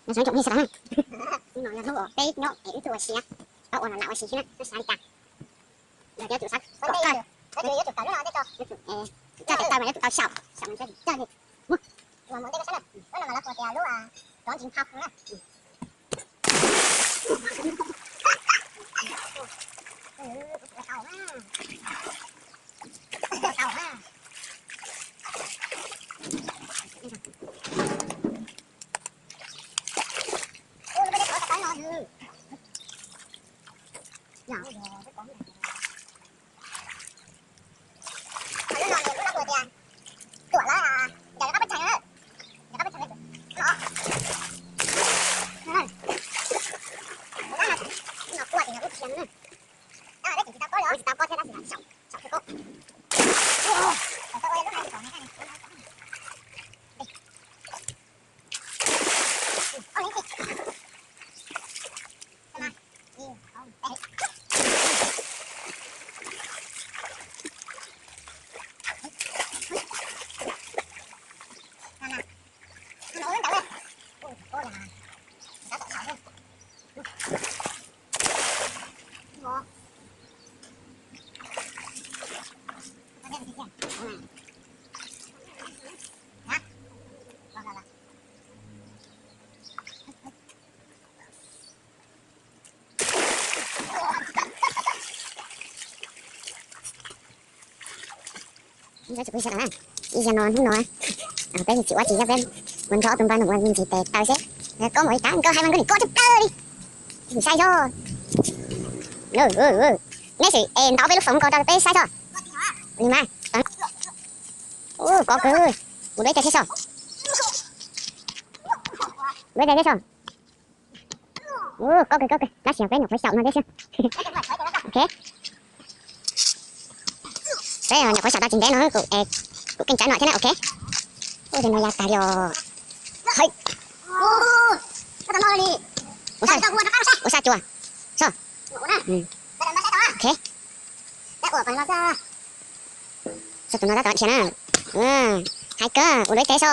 Nyob zoo ib tsoom phooj ywg sawv daws na, hnub no yog hnub uas peb nyob es wb tuaj ua si, peb ua los lam ua si xwb na, nej xav li cas? Yog tias yuav tsum xav kom kawg, yuav tsum, coj tau tau, yuav tsum tau xyaum, xyaum mas coj tsis coj li. Mus, mus ua ntej peb saib na, lub no mas lawv hu tias lub rov ntsis phau na. Ib zaug no hnub no peb tsis ua tsis yog peb mus nrog ob tug npawg no mus ntxiv tes taw xwb. Koj mus li cas nkauj hais mas nkauj nim koj tshaj plaws li. Saib zog. Nej sim es ntaus peb lub foom nkaus rau peb saib txog. Li mas. Ua koj kawg. Mus deb tes thiab tso. Deb tes thiab tso. Ua koj kawg koj kawg, tab sis peb nyuam qhuav xyaum no thiab xwb. Ok. Peb nyuam qhuav xyaum tau tsis ntev no kuv, kuv keej tsawv no thiab na, ok. Ua no ya tas li os. Hais. Ua sa cua. So. Ok. So tus no tab tom dhia na. Hais kawg, ua deb tes so.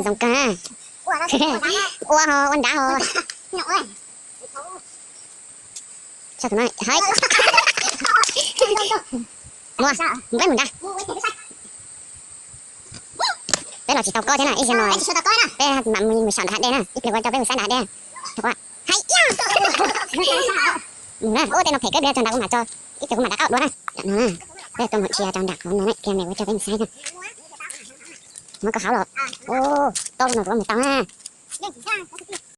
Zoo kawg. Ua ho ua nrad ho. Sab tus no hais. Muaj, peb mus nrad. Peb los tsis tau koj thiab na, ib zaug no peb mam mus xyaum nram hav dej na, ib pliag ua rau peb mus saib nram hav dej. Hais. Mus na, ua tej no phem kawg, ib pliag txog nrad kuv mam tso, ib pliag kuv mam rov qab dua na. Peb tuaj mus dhia rau nram qhov no na, ib pliag mam ua rau peb mus saib na. Muab koj hauv los. Tau no kuv mus tau na.